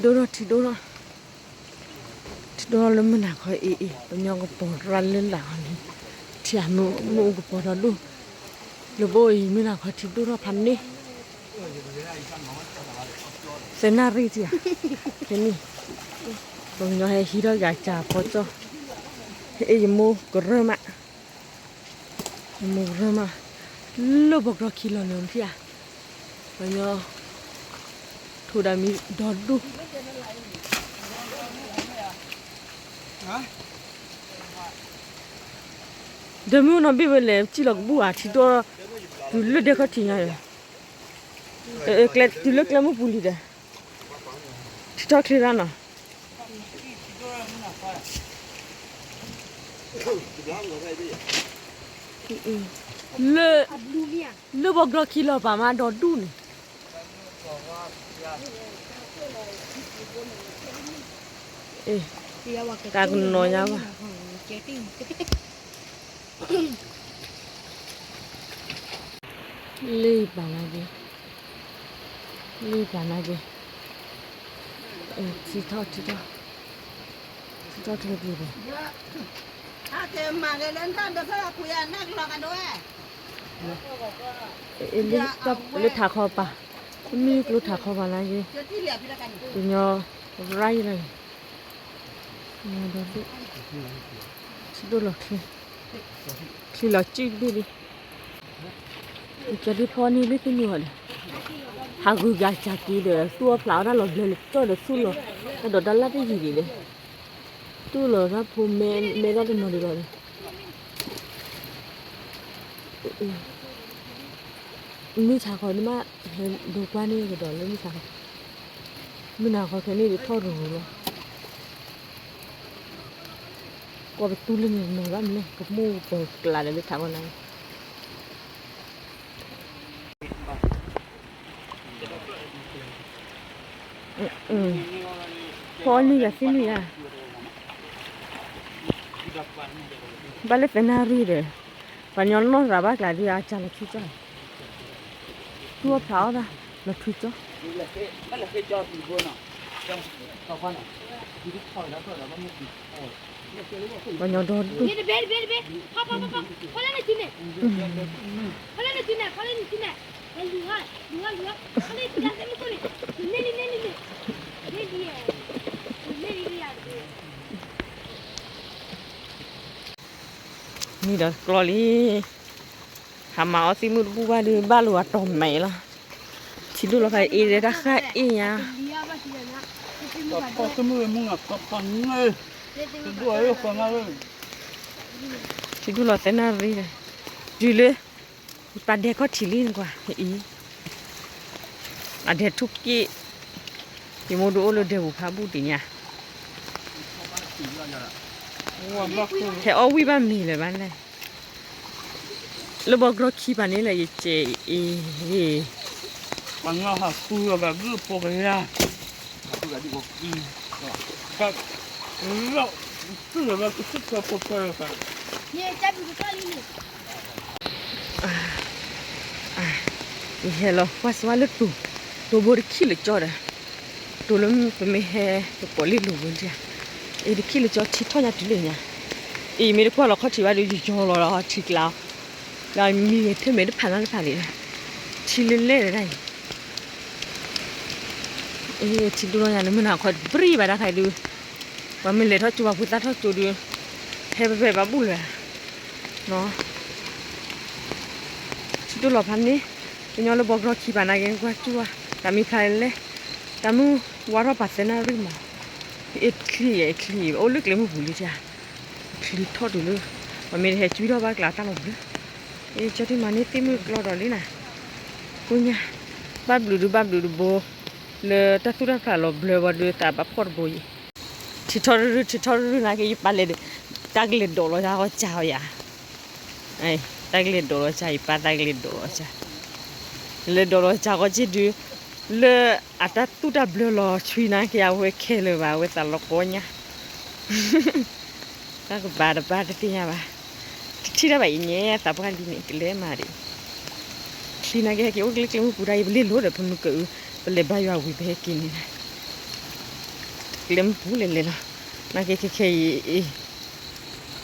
ဒိၣ်ထီၣ်ထံဒိၣ်ထီၣ်, ထံဒိၣ်ထီၣ်လၢမုၢ်နၤခီအံၤအံၤ ပညီကပီၤရၣ်လၢလာ်အီၤန့ၣ်, ထံအမုၢ်မုၢ်အိၣ်ကပီၤဒီဒိၣ်, လၢဘိအံၤမုၢ်နၤခီထံဒိၣ်ထီၣ်ဖးန့ၢ်, သဲနၣ်ရံၣ်ထံဧါ, ဖဲန့ၣ်, ပညီဟဲဟံးထီၣ်က့ၤအစၢ်ဖီကၠီၣ်, ဟဲအ့ၣ်ယမိၢ်ကရၢၢ်မး မိၢ်ကရၢၢ်မး, လၢဘီကရီခံလီၤန့ၣ်ထံၣ်ဧါ, ပညီ ထိၣ်ဒၣ်မံဒီဒူၣ်, ဒီးမုၢ်နီၢ်ဘ့ၣ်ဝဲလဲၣ် စံၣ်လီၤကဘူၣ်ဧါ ထံဒိၣ်, တုၤလၢဒဲခီၣ်ထံးညါ, တုၤလၢကျဲမုၢ်ပူၤလံဒီး, ထံထီၣ်ချ့ရၣ်နီၤ လၢ, လၢဘီကရီခံလီၤပာ်မးဒီဒူၣ်န့ၣ်, တၢ်ကနီၤညါဘၣ်, လ့ၣ်ပာ်နာ်က့, လ့ၣ်ပာ်နာ်က့, ထံထီၣ်ထံထီၣ်, ထံထီၣ်ထံပူၤဒီး လၢထးခီပာ်, မ့ၢ်ကျိထးခီပာ်လၢယံၤလီၤ, ထံဒိၣ်လီၤချ့, ချံလီၤစုၣ်တဘ့ၣ်လံ, ကၠီဒုဖီန့ၣ်လၢသ့ၣ်မုၢ်ဂီၤဒီး, ဟးဂုၤက့ၤစၢ်က့ၤဒီး သူၣ်အီၣ်ဖျးအီၣ်တၢ်လီၤဘျၢလၢကၠီဒီးသူၣ်လီၤ, အဲၣ်ဒိးတၢ်လၢတယံၤဒံးဒီး, သူၣ်လီၤတၢ်ဖိမဲ မဲထီၣ်တနီၤဒံးလီၤဒီး မုၢ်ဆါခီန့ၣ်မး, ဟဲဒိကွၢ်န့ၢ်ကဒီးလၢမုၢ်ဆါခီ, မုၢ်နၤခီခဲန့ၣ်ဒုးထီၣ်ရူၤရူၤလီၤ, ကွၢ်ပသူလၢန့ၣ်နီၤဘၣ်မနုၤလဲၣ် ကမိၣ်ပၢၤကျးဒီးလၢထးခီနၤ, ဖီအီၣ်န့ၢ်ယၤသ့ၣ်မုၢ်ယါ, ဘၣ်လၢသဲနၣ်ရံၣ်ဒီး, ပှၤညီနီၢ်ရၤဘၣ်ကျးဒုးအစၢ်လီၤထွံကၠီၣ်, သူၣ်အီၣ်ဖျးအီၣ်တၢ်လီၤထွံကၠီၣ်, ပှၤညီဒီဒူၣ်, မ့ၢ်ဒီးကျီလံ, ဟးမၤအီၣ်သ့ၣ်မုၣ်တဘူၣ်ဘၣ်ဒီး ဘၣ်လိာ်အတီၢ်မဲာ်လီၤ, ထံဒိၣ်လီၤဖးအ့ၣ်ဒီးတၢ်ဃၣ်အ့ၣ်ညါ, ထံဒိၣ်လီၤသဲနၣ်ရံၣ်ဒီး, တုၤလၢ ပာ်ဒဲးခီၣ်ထံးလံနကွၢ်အံၤ, အဒဲးထူၣ်က့ၣ်, ယမိၢ်ဒုးအိၣ်လၢဒဲးပူၤဖးဘူၣ်တ့ၢ်ညါ, ဟဲအီၣ်ဝံၣ်ဘၣ်မ့ၤလၢၤဘၣ်လဲၣ်, လၢဘီကရီခံပာ်န့ၣ်လဲၣ် ယစဲးအံၤ, ပှၤညီဟးဃုလီၤဘၣ်ဂုၢ်ဖိကယါ ယဟဲလီၤကွၢ်စၢၤလၢတိၤ, တိၤဘိတခံလၢာ်ကၠီဒီး, တိၤလၢပမ့ၢ်ဟဲပကိးလံလိၤဘိဒၣ်, အံၤတခံလၢာ်ကၠီထံထီၣ်ညါတုၤလၢညါ, အံၤမ့ၢ်တကွၢ်လီၤခီၣ်ထံးဘၣ်ဒီး ယယီၤလီၤဒီးထံကျါအီၤ, ဒီးမံဂဲၤထၢၣ်မဲာ်တဖးနီတဖးလံ, ထံလၢလဲၣ်ဒီးဒၣ်အံၤ ထံဒိၣ်ထီၣ်ညါန့ၣ် မုၢ်နၤခီတဘြံၣ်ဘၣ်တၢ်ခါအံၤဒုး, ပှၤမ့ၢ်လဲၤထီၣ်ကၠိပှၤဖိသၣ်ထီၣ်ကၠိဒုး, ဟဲပဖဲပှၤဘူၣ်လၢၤ, ထံဒိၣ်လီၤဖးန့ၣ်, ကညီလၢဘီကရီခံပာ်နာ်က့ ကွၢ်ကၠိ, တၢ်မံဖျါလဲၣ်, တၢ်မုၢ်ဝါထီၣ်ပာ်သဲနၣ်ရံၣ်မး, အ့ၣ်ချံယဲၢ်ချံယဲၢ် အိၣ်လၢကျဲမုၢ်ပူၤလံ, ချံထီၣ်တုၤလၢ, ပှၤမ့ၢ်တဟဲကွံထီၣ်ဘၣ်ကျါတၢ်လီၤဘျၢ, အ့ၣ်ကၠီထံမၤန့ၢ်သ့ၣ်မုၢ်ကျီဒီးလံနၤ, ကိညါ, ဘၣ်ဘျုးဒုးဘၣ်ဘျုးတဘိ, လၢတၢ်သူၣ်တၢ်ဖျးလီၤဘျၢဘၣ်ဒုးသးဘၣ်ဖှီၣ်တဘိအံၤ, ထံထီၣ်ရူၢ်ရူၢ် ထံထီၣ်ရူၢ်ရူၢ်နာ်က့ ယပၢ်လဲၤဒီး, တၢ်ကလဲၤဒိးလီၤယၤဃီစၢ်အီၤယၤ, တၢ်ကလဲၤဒိးလီၤစၢ် ယပၢ်တၢ်ကလဲၤဒိးလီၤစၢ်, လဲၤဒိးလီၤစၢ်ဃီက့ဒုး, လၢအတၢ်သူၣ်တၢ်ဘျၢလီၤဆှံနာ်က့ အဝဲခဲလၢာ်ဘၣ် အဝဲသးလီၤကိညါ တၢ်ကဘၣ်တဘၣ်တသ့ၣ်ညါဘၣ်, တထံၣ်တၢ်ဘၣ်အံၤန့ၣ် သးပှၢ်လံန့ၣ် ကလဲၤမၤဒံး, ချံနာ်က့ဟဲက့ၤအိၣ်ကျဲကျဲမုၢ်ပူၤတၢ်အံၤ ပလ့ၣ်လိၤဒီး ပနုာ်ကအု, ပလဲၤဘါယွၤဝံၤ ပဟဲက့ၤန့ၣ်, ကျဲမုၢ်ပူၤလဲၤလဲၤလီၤ, နာ်က့ခဲခဲအံ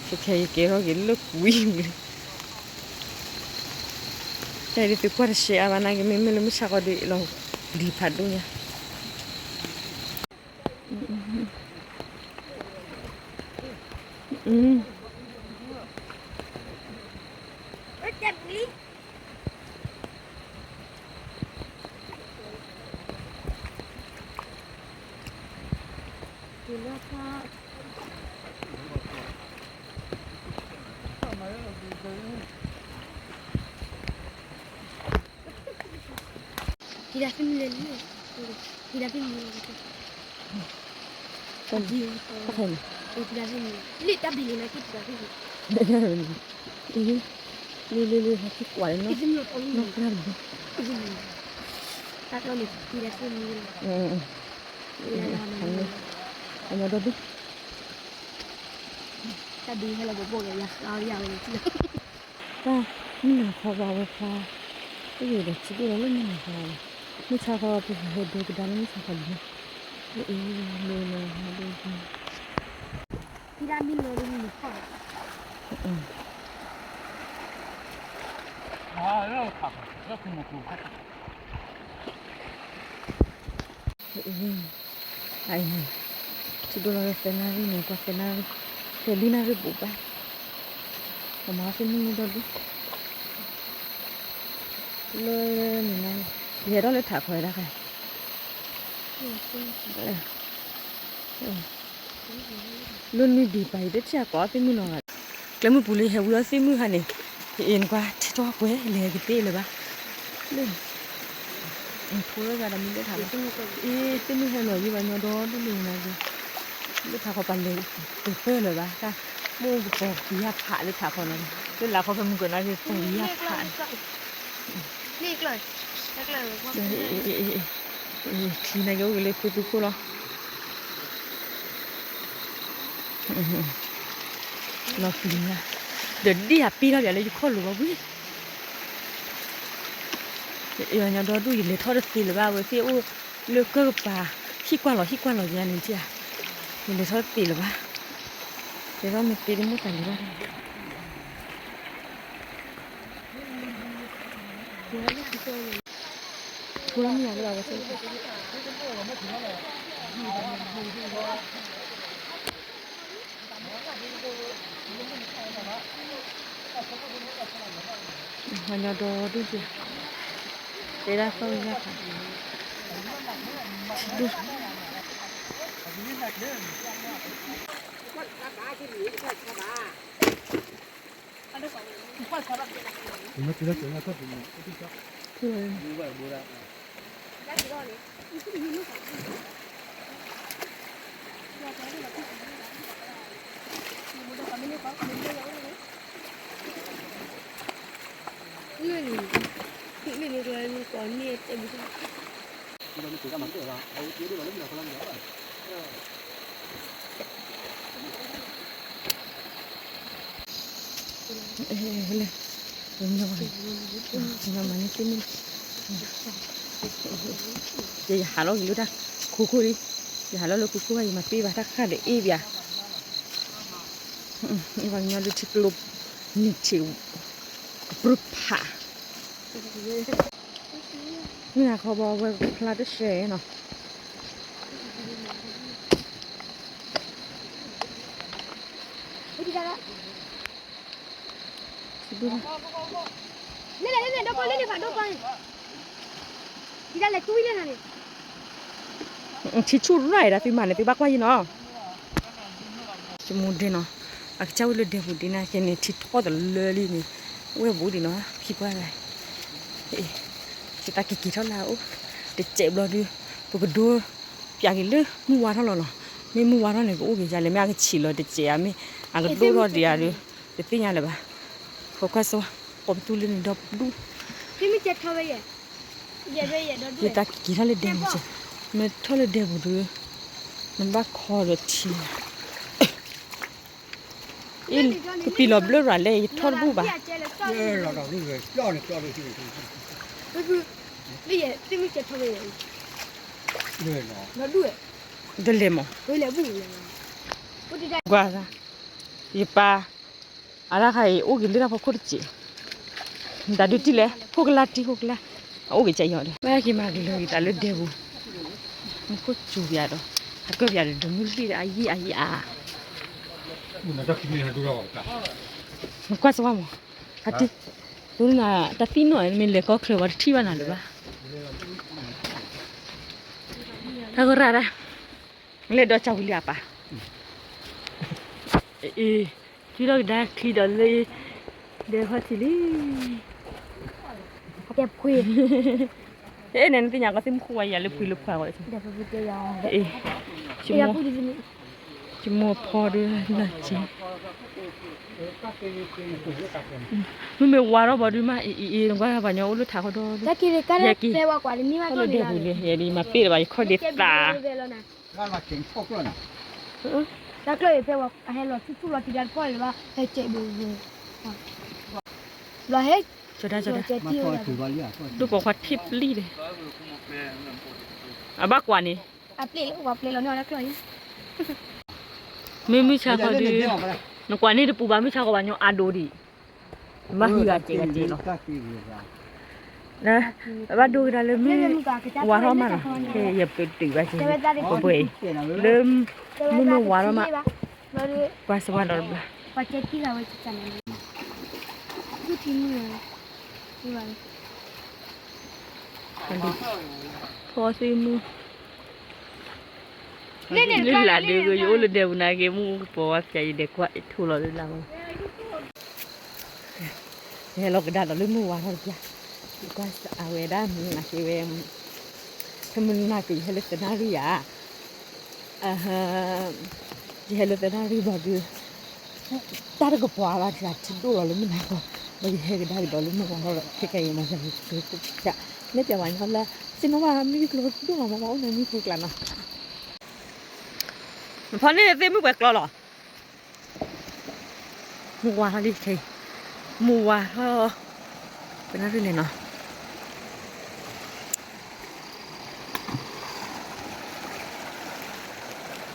ၤ, ခဲခဲအံၤကဲထီၣ်က့ၤလၢကွံာ်ပူၤလံ, တၢ်အံၤဒ်သုကွၢ်တရှဲအါဘၣ်နာ်က့ မ့မ့ၢ်လၢမုၢ်ဆါခီဒီး လီၤပျံၤဖးဒိၣ်ညါ လံ, လံ, လံ, လံ, ဟဲက့ၤကွၢ်လၢနီၢ်ကျါတဘိ, အညီဒီဒူၣ်, တၢ်မုၢ်နၤခီဘၣ်ဝဲဖျါ, တဂ့ၤဒီးထံဒိၣ်လီၤလၢမုၢ်နၤခီ, မုၢ်ဆါခီပဟဲဒိကဒါလၢမုၢ်ဆါခီဒ်န့ၣ်, လၢလၢလၢ ထံဒိၣ်လီၤလၢသၢနၣ်ရံၣ်န့ၣ် ကွၢ်သၢနၣ်ရံၣ်, သၢလွံၢ်နၣ်ရံၣ်ဘူးဘၣ်, ပမၤသ့ၣ်မုၢ်နံၤဒီဒူၣ်, လၢန့ၣ်, ယဟဲထီၣ်လၢထးခီဝဲဒၣ်ခါ လၢနုၢ်ဒံးပာ်အံၤ တထံၣ်အကိးသ့ၣ်မုၢ်နီၤဂၤ, ကျဲမုၢ်ပူၤလၢဟဲဝံၤအီၤသ့ၣ်မုၢ်ခါန့ၣ်, အ့ၣ်နကွၢ်ထံထီၣ်ကွဲလဲၤကသ့လၢၤဘၣ်, လၢ ဖိလၢဂၤဒီးမ့ၢ်တဲထးလီၤ, အ့ၣ်သ့ၣ်မုၢ်ဟဲလီၤယံၤဘၣ်ညီဒီဒူၣ်လၢနၤက့ၤ, လၢထးခီပာ်လဲၤကသ့လၢၤဘၣ်, တၢ်မိၢ်ကပီၤပယၣ်ဖးလၢထးခီနီၤ, လၢလၢခီဖဲမုၢ်ကနၣ်က့ၤပီၤပယၣ်ဖးန့ၣ် ချံန့ၣ်ကအိၣ်က့ၤလၢသုသုခိၣ်လီၤ, လီၤပျံၤညါ, ဒီးဒ်အပ့ၢ်ထီၣ်ပၠးလၢယခီၣ်လိၤဘၣ်ဝံၤ, ညီဒီဒူၣ်ယလဲၤထီၣ်တသ့လၢၤဘၣ် အဝဲသ့ၣ်အိၣ်လၢကၢၢ်ကပၤ, ဟံၣ်ကွၢ်လီၤဟံၣ်ကွၢ်လီၤယၤန့ၣ်ဧါ, ယလဲၤထီၣ်တသ့လၢၤဘၣ်, လဲၤထီၣ်မ့ၢ်သ့ဒ်မိၢ်သးလံၤဘၣ် ညီဒီဒူၣ်က့ၤ, တဲဒၣ်သီၣ်ယၢ်ခါ, ဒူၣ်, လၢ, မၤန့ၢ်သ့ၣ်မုၣ်, ယဟးလီၤက့ၤလၢတၢ်ခိခိၣ်လံ, ယဟးလီၤလၢခိခိၣ်ဘၣ် ယမၤပ့ၢ်ဘၣ်တၢ်ဃၣ်ဒီးအ့ၣ်ဘၣ်, အ့ၣ်ပှၤကညီလၢထံကျိ, နံၣ်ထံး, ကပြုၢ်ဖး, မုၢ်နၤခီဘၣ်ဝဲဖျါတရှဲနီၤ ထံဆူၣ်ရၢ်ဒၣ်သုမၤန့ၣ် သုဘၣ်ကွၢ်ယံၤနီၤ, ယမိၢ်ဒဲနီၤ, အကစၢ်ဝဲလၢဒဲပူၤဒ်န့ၣ်ကဲန့ၣ် ထံထီၣ်တလၢလံန့ၣ်, ဝဲဘူးဒံးနီၤ ခံကွၢ်ဂၤ, ယတၢ်က့ၤက့ၤထီၣ်လၢအအိၣ်, တစဲးဘျီဒုး, ပကဒိ, ပျးက့ၤလၢမုၢ်ဝါထီၣ်လီၤနီၤ, မ့ၢ်မုၢ်ဝါထီၣ်န့ၣ် ကအိၣ်က့ၤယၤလဲၣ် မ့ၢ်အကဆံးလီၤတစဲးဧါ မ့ၢ်အကဒိၣ်ထီၣ်ဒံးဧါဒီး, တသ့ၣ်ညါလၢၤဘၣ်, ဖိခွါစီၤ, ကိးပသူလၢန့ၣ်ဒီပုၢ်ဒူၣ်, ယတၢ်က့ၤက့ၤထီၣ်လၢဒဲပူၤ, မ့ၢ်ထီၣ်လၢဒဲပူၤဒုး, နဘၣ်ခီဒီးထံ, အ့ၣ်, ပံၤလီၤဘျၢရၤလဲၣ် ယထီၣ်တဘူၣ်ဘၣ်, လၢယသ့ၣ်မုၣ်ကဲထီၣ်ဝဲယၤအံၤ, လီၤဒူၣ်ဝဲ, တလဲၤမး, ကွၢ်, ယပၢ်, အတၢ်ခါအံၤ အိၣ်က့ၤလၢတၢ်ဖီခိၣ်တစဲး, တၢ်ဒုးတံၢ်လဲၣ်, ခိၣ်ကလါတံၢ်ခိၣ်ကလါ, အအိၣ်က့ၤကဲအံၤဒီး ဝဲက့ၤမၤကလုာ်က့ၤတၢ်လၢဒဲပူၤ, မူခိၣ်စူၤပယၤဒီး အကၢၢ်ပယၤဒီး ဒိးမုၢ်လံၣ်ဒီးအယံာ်အယံာ်အါ, နကွၢ်စဝါမး, အတံၢ်, ဒိနၤ, တၢ်သံၣ်နီၣ်မ့ၢ်လဲၤကီၢ်ချၢဝဲတထံၣ်ဘၣ်နၤလၢၤဘၣ်, တၢ်ကရၢဒၣ် လဲၤဒီးစၢဝံၤလံအပၢ်, အ့, စုထီၣ်ကဒါချံဒီးလၢ ဒဲခီၣ်ထံးလံ, ကဲဖှ့, အဲ နသ့ၣ်ညါကီးသ့ၣ်မုၣ်ဃိဝဲယၤလၢဖှ့လၢဖှါဝဲ, အ့, ဆိကမိၣ်ဖီဒုးလၢက့, မုၢ်မ့ၢ်ဝါထီၣ်ဘီဒုးမး အ့အ့အ့ နကွၢ်ပှၤညီအိၣ်လၢထးခီဒီး, ယဲက့ၤ, လၢဒဲပူၤလံ ယဲဒ်မၤပ့ၢ်တဘၣ် ယခီၣ်ဒ့သး တၢ်ကျၢၢ်အံၤဖဲဝဲ အဟဲလီၤဆူၣ်ဆူၣ်လီၤတံၢ်ဒၣ်တပီၢ်လၢၤဘၣ် ဟဲကဲးဘိးဘိး, လီၤဟဲ, ကၠီၤတၢ်ကၠီၤတၢ်, ဒိၣ်ပိာ်ခွါထံၣ်ပျံၢ်ဒီး, အဘၣ်ကွၢ်န့ၣ်, အပျဲၢ်လီၤန့ၣ်တၢ်ကျၢၢ်အံၤ, မ့ၢ်မုၢ်ဆါခီဒုး, နကွၢ်န့ၣ်တပူၤဘၣ် မုၢ်ဆါခီဘၣ်ညီအါဒိၣ်ဒံး, မ့ၢ်ဘၣ်ဟုၣ်အစဲးကစဲးလီၤ ဘၣ်ဒိကဒါလၢမုၢ်ဝါထီၣ်မးနီၤ, ခဲအံၤယပတုာ်ဘၣ်က့ၤပှဲၤအံၤ, လၢမုၢ်မ့ၢ်ဝါထီၣ်မး, ပှၤစဝါဒီးတဘျီ, ဖီသ့ၣ်မုၢ်, လၢလၢ်ဒုး ယအိၣ်လၢဒဲပူၤနာ်က့ မုၢ်ကပီၤဝါဖျါ ယဒဲးကွၢ်အထိၣ်လီၤလၢလၢ်မး ယဟဲလီၤကဒါဒီးလၢမုၢ်ဝါထီၣ်တပျၢ်, ယကွၢ်အဝဲဒၣ်မ့ၢ်နာ်က့ဝဲ, ဖဲမုၢ်နၤက့ၤ ယဟဲလၢသနၣ်ရံၣ်ဧါ, ယဟဲလၢသနၣ်ရံၣ်ဘၣ်ဒီး, တၢ်တကပၤဘၣ်တဂၤထံဒိၣ်လီၤလၢမုၢ်နၤကီၢ်, ဘၣ်ယဟဲကဒါက့ၤဒီးလၢမုၢ်ဝါထီၣ်ဒီး ခဲကနံၣ်အံၤမၤစၢၤ မ့ၢ်ပျဲဝဲညီလၢ, သ့ၣ်နီၣ်ဘၣ်မ့ၢ်ကျိဒိၣ်လီၤမး ပှၤအိၣ်န့ၣ်မ့ၢ်ဖိကျါနီၤ, နဖီန့ၣ်သ့ၣ်မုၢ်ပှဲၤကျီလီၤ မုၢ်ဝါထီၣ်လံခဲအံၤ, မုၢ်ဝါထီၣ်, ပနၢ်ရံၣ်လဲၣ်နီၤ,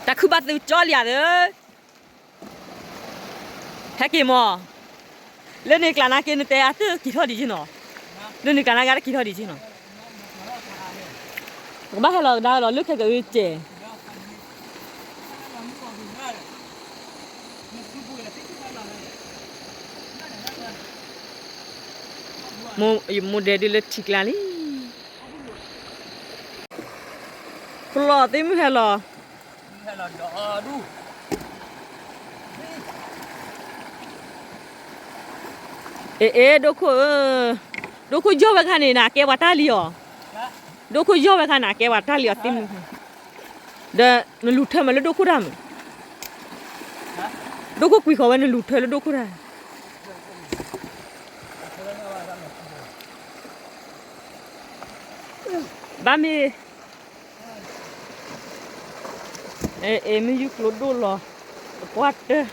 တၢ်ခုၣ်ဘၣ်သုကၠီလံဧါသၢ, ဟဲက့ၤမး, လၢန့ၣ်ကျါနာ်က့ နတဲအတၢ်က့ၤထီၣ်ဒံးက့နီၤ, လၢန့ၣ်ကျါနာ်က့ တၢ်က့ၤထီၣ်ဒံးက့နီၤ, ကဘၣ်ဟဲလီၤကဒါလီၤ လၢခဲကဂ့ၤကဲး မိၢ်ဒဲးဒုးလၢထံကျါလံ, ပလီၢ်သ့ၣ်မုၢ်ဟဲလီၤ, အ့ အ့ ဒိခိၣ်ဧၢ, ဒိခိၣ်ယီၢ်ဝဲခါန့ၣ် နကဲပှၤတၢ်လံအီၤ, ဒိခိၣ်ယီၢ်ဝဲခါန့ၣ် နကဲပှၤတၢ်လံအီၤသ့ၣ်မုၢ်, ဒီးနလူၤထၢမးလၢဒိခိၣ်တၢ်မး, ဒိခိၣ်ကွံာ်ဃီၤဝဲနလူၤထၢလၢဒိခိၣ်တၢ် ဘၣ်မ့ၢ် အ့ မ့ၢ်ယုၢ်ကျိဒိၣ်လီၤ တပှၢ်တၢၢ်,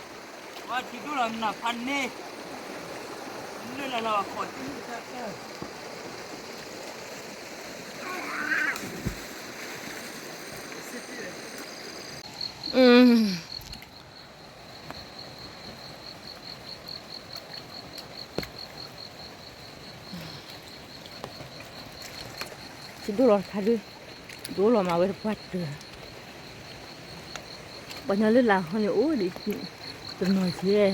ယဒိၣ်လီၤတခါဒုး, ဒိၣ်လီၤမးဝဲတပှၢ်တၢၢ်, ပှၤညီလၢလၢ်ဟီန့ၣ်အိၣ်ဒံး, တနီၤယဲ,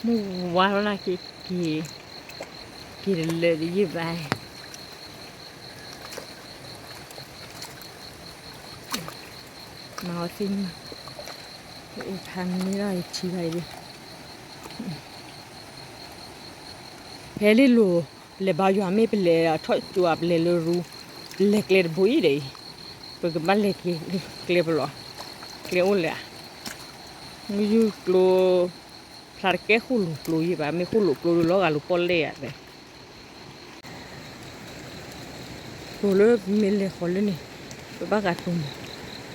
မုၢ်ဝါထီၣ်နာ်က့, က့ၤတလၢာ်တယံာ်ဘၣ်, မၤအီၤသ့ၣ်မုၢ်, ဖးန့ၢ်ဒီးယထံၣ်ဘၣ်အံၤဒုး, ဖဲလံလိၤ, ပလဲၤဘါယွၤမ့ၢ်ပလဲၤထီၣ်ကၠိဧါ ပလဲၤလၢရူ, ပလဲၤကျဲတဘိအံၤဒီးအံၤ, ပကဘၣ်လဲၤကျဲပလီၢ်, ကျဲအိၣ်လၢ, မုၢ်ယူၢ်ကျိ, ဖျါတကဲဃိၣ်လိာ်ကျိယံၤဘၣ် မ့ၢ်ဃိၣ်လိာ်ကျိဒီးလီၤဂာ်လိာ်ပီၣ်လဲၣ်ဧါ တိၤလၢမ့ၢ်လဲၤဃီၤလၢန့ၣ်, ပဘၣ်ဂာ်တိၤမး,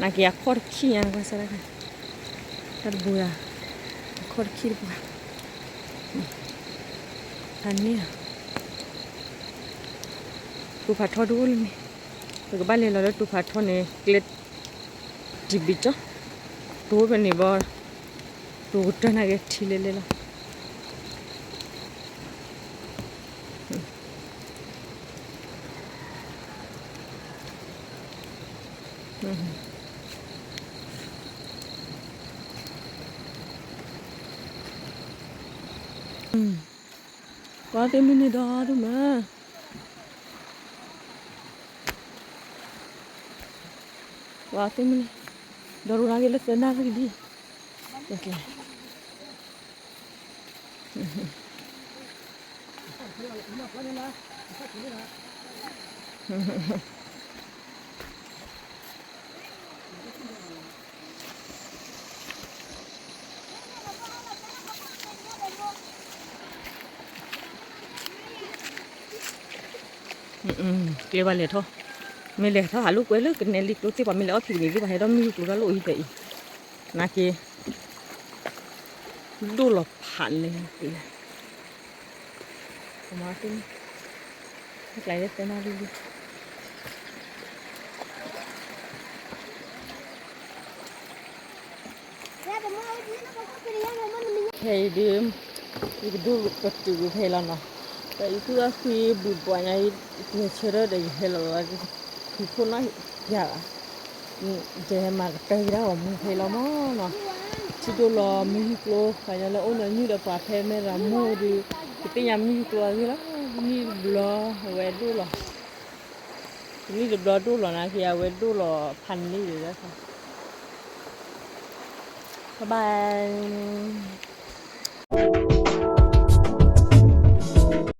နာ်က့အခီၣ်တခံညါနကွၢ်စၢ်ဒၣ်, တၢ်တဘိယၤ, အခီၣ်တခံတပှၢ်, ဖးန့ၢ်ဧါ, တိၤဖးထီတအိၣ်လၢန့ၣ်, ပကဘၣ်လဲၤလီၤလၢတိၤဖးထီန့ၣ် ကျဲ တံၤဘံၣ်ကၠီ, တိၤဖဲန့ၣ်ဘီ, တိၤကတၢၢ်နာ်က့ထံလဲၤလဲၤလီၤ. ကွၢ်သ့ၣ်မုၢ်န့ၣ်ဒီးဒိၣ်မး, ကွၢ်သ့ၣ်မုၢ်န့ၣ်, ဒီးရိၤနာ်က့လၢသၢနၣ်ရံၣ်လံ. ကျဲဘၣ်လဲၤထီၣ်, မ့ၢ်လဲၤထီၣ်ဟးလိာ်ကွဲလၢကနဲလံကျိသ့ၣ် ပှၤမ့ၢ်လဲၤအီၣ်ဖံးကနံၤသ့ၣ် ပှၤဟဲဒီးမုၢ်ယူၢ်ကျိတၢ်လီၢ်အိၣ်ဟံၣ်ဖဲအံၤ, နာ်က့ ဒိၣ်လီၤဖးလဲၣ်, ကျဲလၢသၢနၣ်ရံၣ်လံ. ခဲအံၤဒုး ယကဒိၣ်ကတုၤဖဲအံၤလီၤနီၤ, ဒီးယသူၣ်အဃံဘုးပှၤညါ ယကဟဲဆၢထၢၣ်ဒီးယဟဲလီၤလီၤ, ဖုခိၣ်နီၢ်ယၤဘၣ်, ယဟဲမၤကတၢၢ်က့ၤတၢ်ဂီၤမူဖဲအံၤလီၤမးနီၤ, ထံဒိၣ်လီၤမုၢ်ယူၢ်ကျိ ပှၤကညီလၢအိၣ်ညီနုၢ်ဒီးပှၤဖဲမဲၢ်ရၤမိၢ်ဒုး, ကသ့ၣ်ညါမုၢ်ယူၢ်ကျိအဂ့ၢ်လီၤ, နံၣ်တဘျီအဝဲဒိၣ်လီၤ, နံၣ်တဘျီဒိၣ်လီၤနာ်က့ အဝဲဒိၣ်လီၤဖးန့ၣ်လံ, ဘၣ်ဘၣ်.